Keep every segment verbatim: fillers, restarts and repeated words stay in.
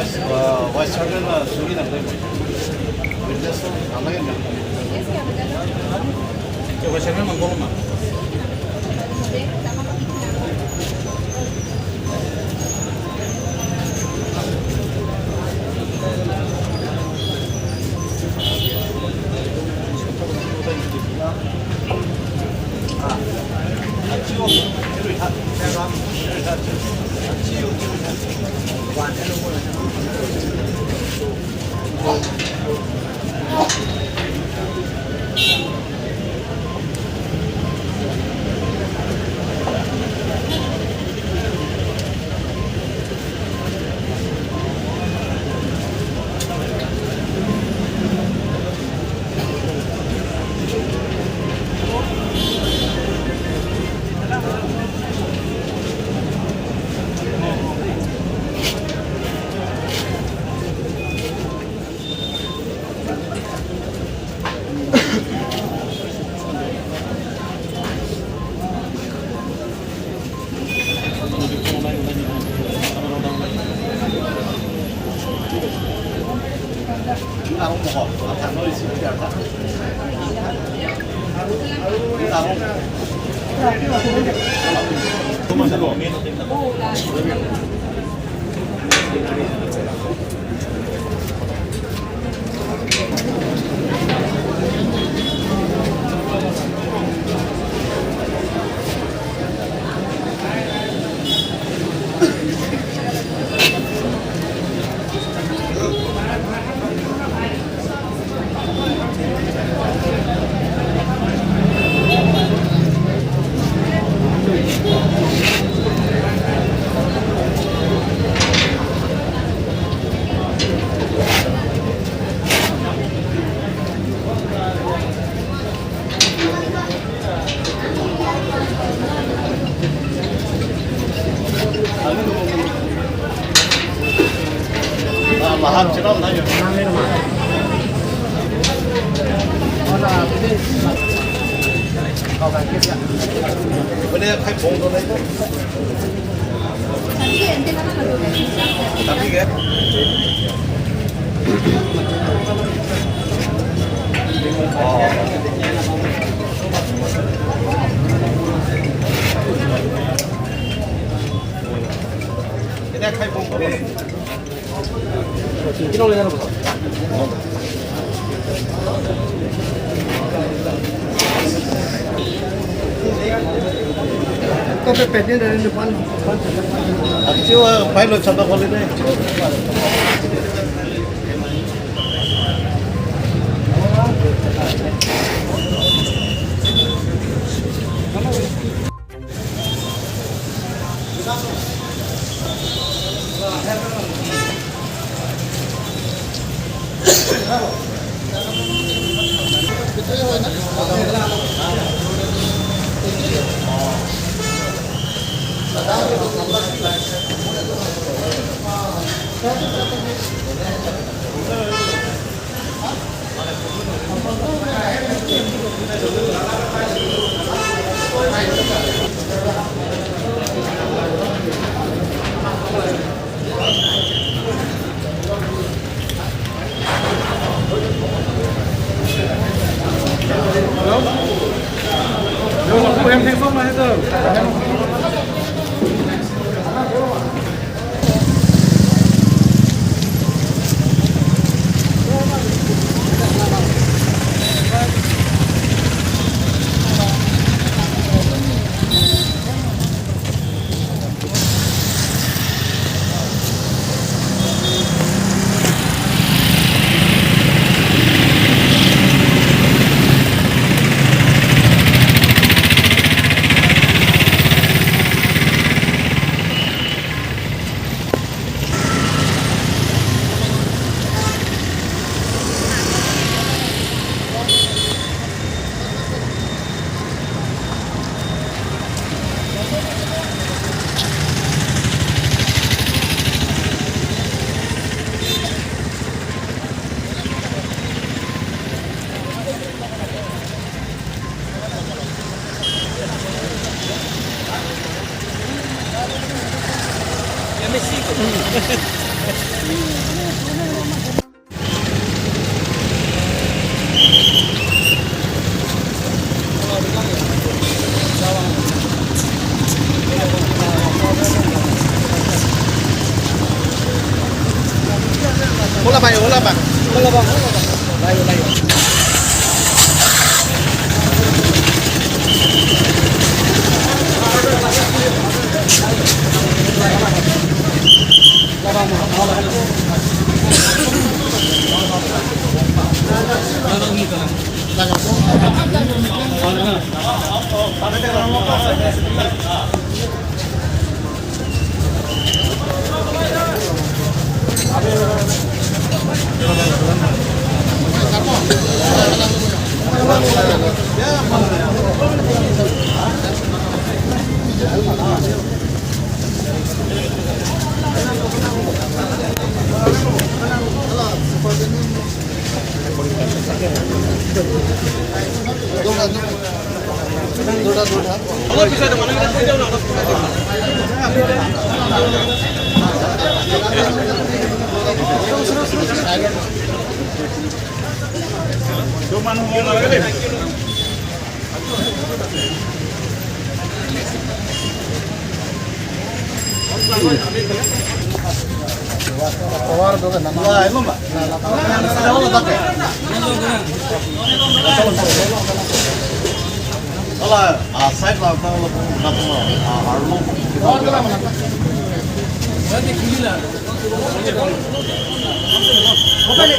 Vice Chairman na suri nang. Witness to, alang ya. Vice Chairman mangkolo ma. Acho, ah, file lo chapa kali dei. Hola, bhai, hola, bhai. Hola, bhai, hola, bhai. Layo, layo.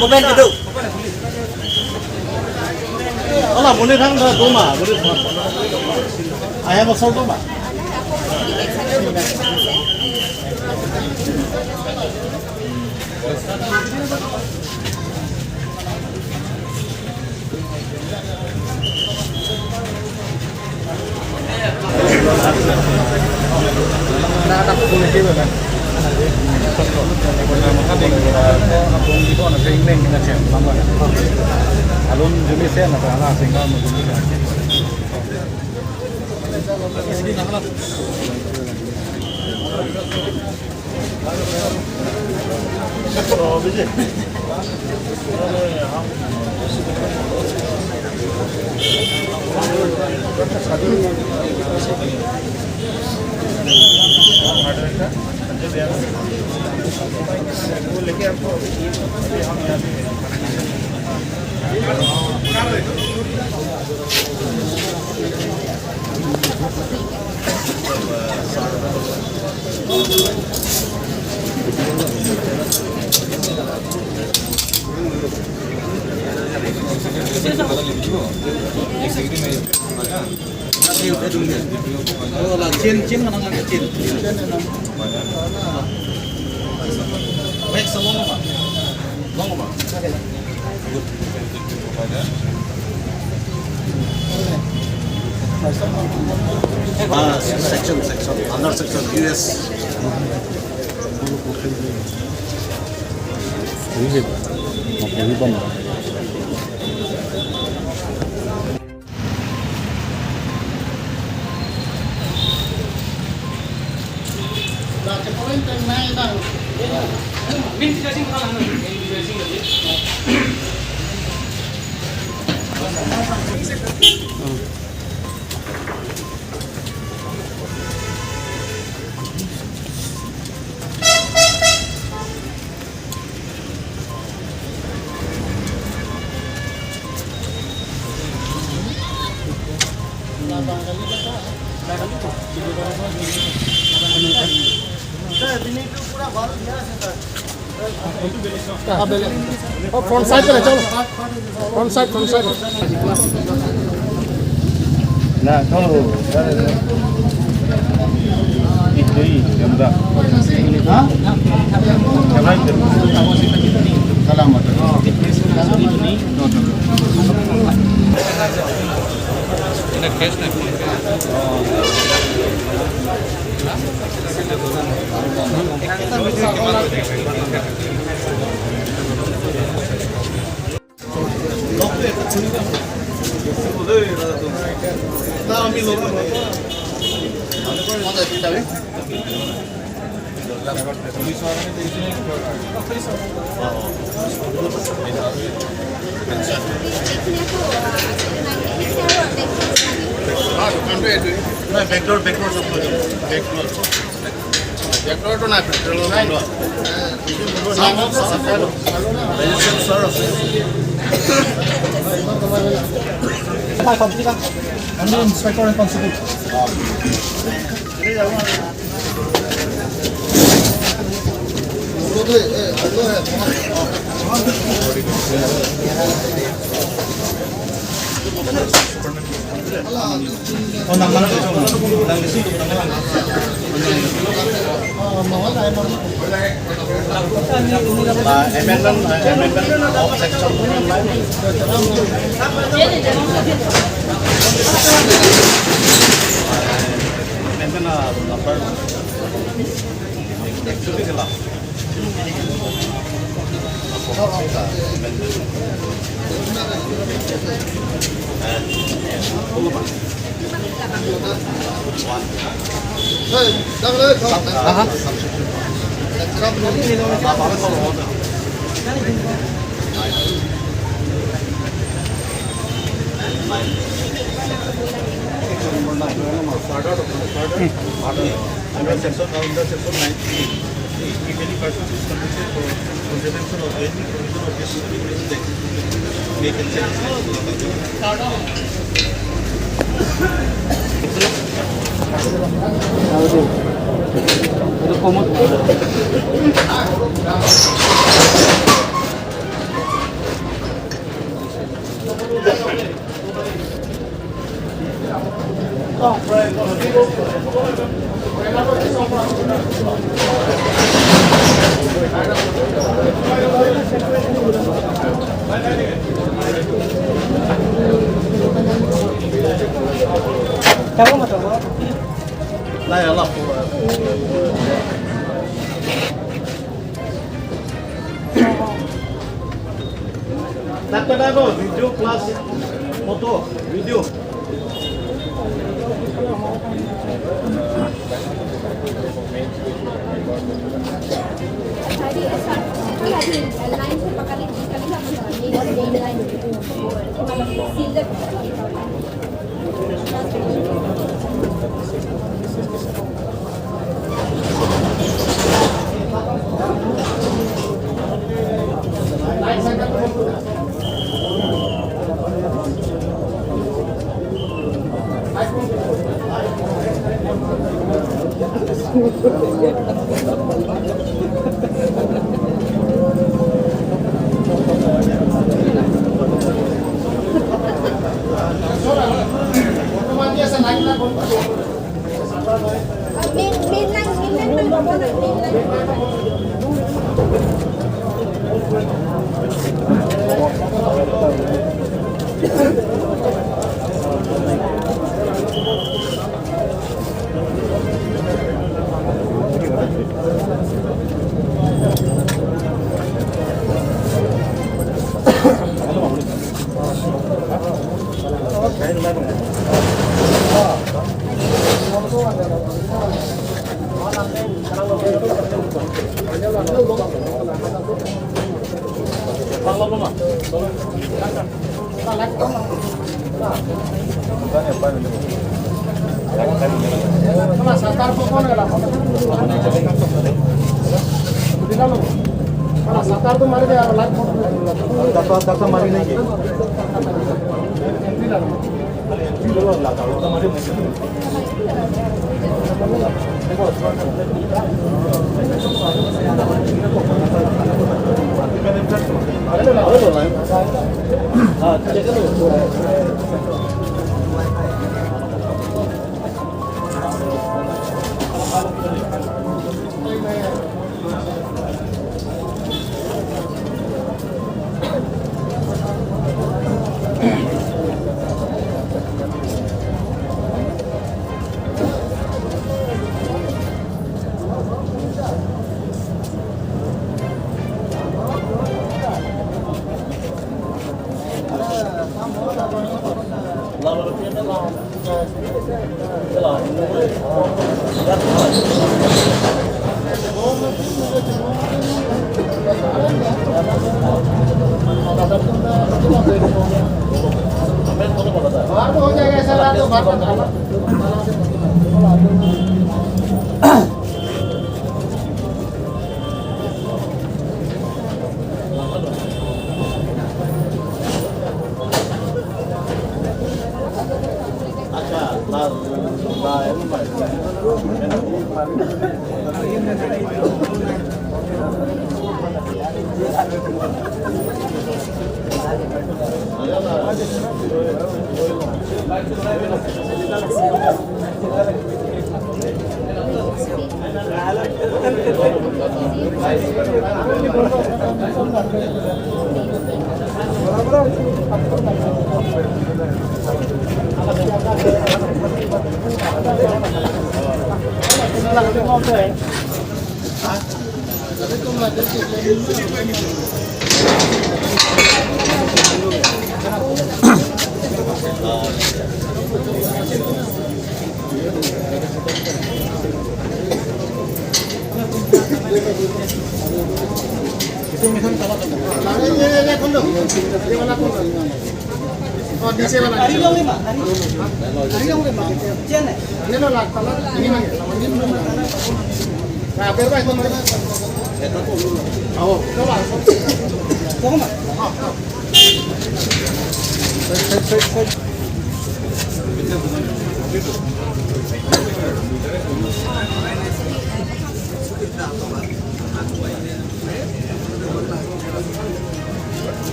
Mobile kedo. Ala, boleh thang dah, doma, boleh thang. Ayah pasal doma. Chin, chin, mana lagi chin? Baik, semua apa? Semua apa? Ah, section, section, under section, U S. Front side পেলাই, চলো। Front side, front side. Na, no, no, no, no. Itu, itu, yang udah. Hah? Yang lain, kan? Salam, Mas. নহয়, backdoor, backdoor চাব লাগে। বেকডোৰ। বেকডোৰটো নাই, বেকডোৰ নাই। চাব, চাব, চাব। ৰেজিষ্ট্ৰেশ্যন চাৰ আছে। নাই, কমপ্লিট। আমি ইন্সপেক্টৰ ৰেছপন্সিবল। Uh, amendment, uh, amendment of section. Amendment, uh, number. Actually, Under section, under section nineteen, if any person is convicted for contravention of any provision of this Indian Act, may cancel his license. Nai, alap. Nagkada ko, video plus photo, video.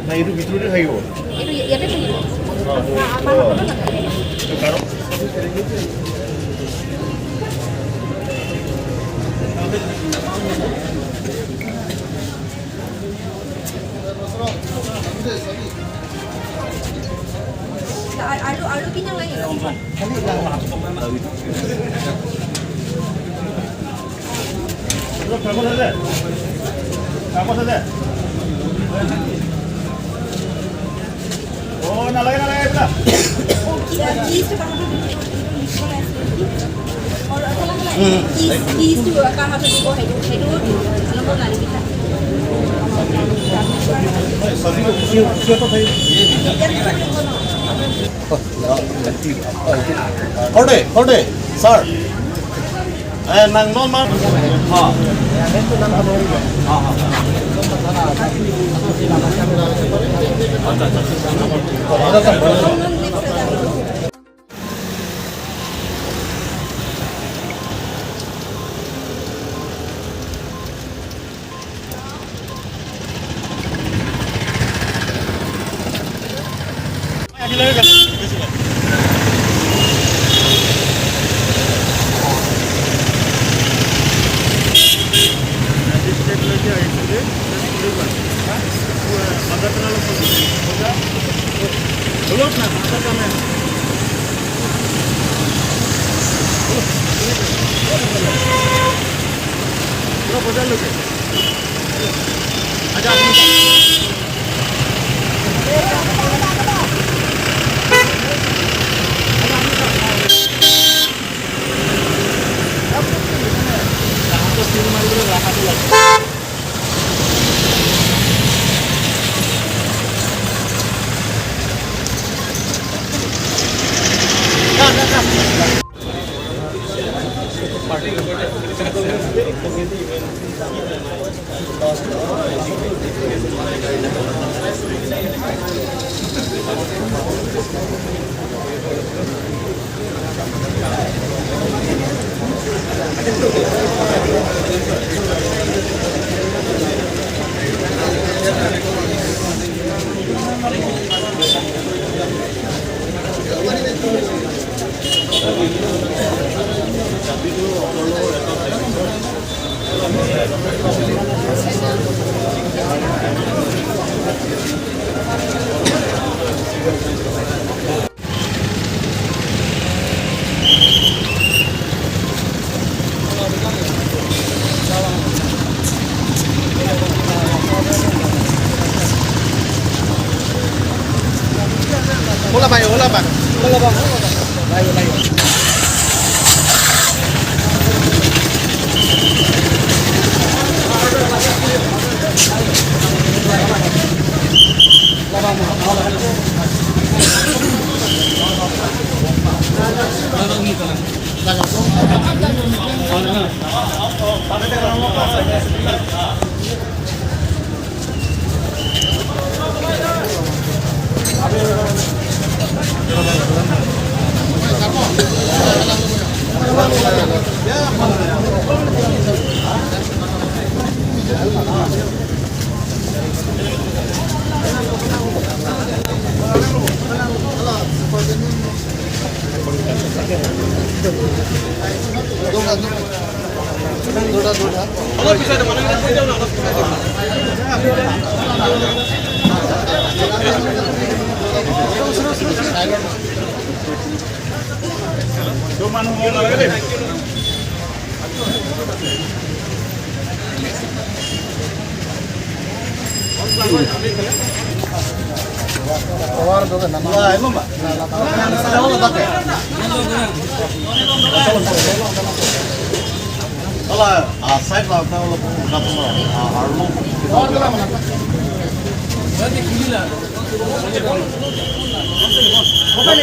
না, এইটো ভিতৰতে থাকিব। এইটো ইয়াতে থাকিব। অ, অ। আমাৰ লগত নাথাকে। এইটো কাৰণ আ-, আলু, আলু কিনা লাগে? কাগজ আছে? কাগজ আছে? অ, নালাগে, নালাগে, এইবিলাক। অ, কি, কিটো কাষতে দিব, এইটো লিখিব লাগে। আৰু, আৰু, আৰু, কি, কিটো কাষতে দিব, সেইটো, সেইটো দিব। অলপ নালাগে। Korde, korde, sir. Eh, nang non ma? Ha. Ha, ha. Acha, acha, acha. Hola, bang, hola, bang. Hola, bang, hola, bang. Layo, layo.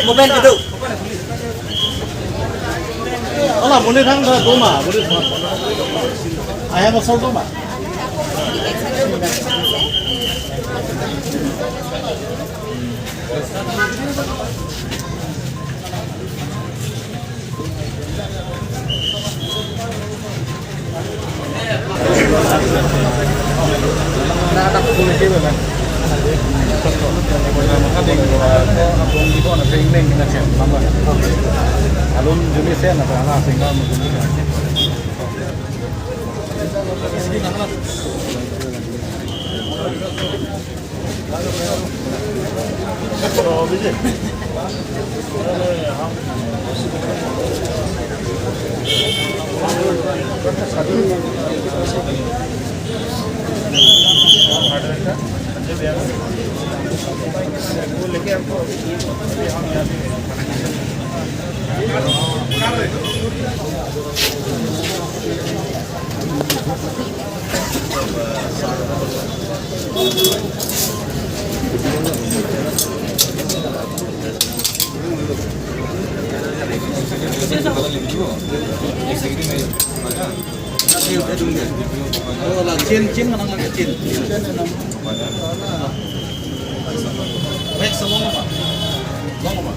Mobile itu. Ala, boleh thang, dah, doma, boleh thang. Ayam asal doma. Chin, chin, mana lagi chin? Baik, semua apa? Semua apa?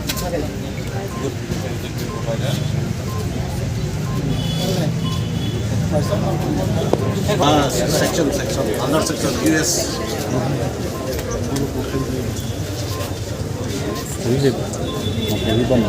Ah, section, section, under section, U S. Ini sih, mau beli bang.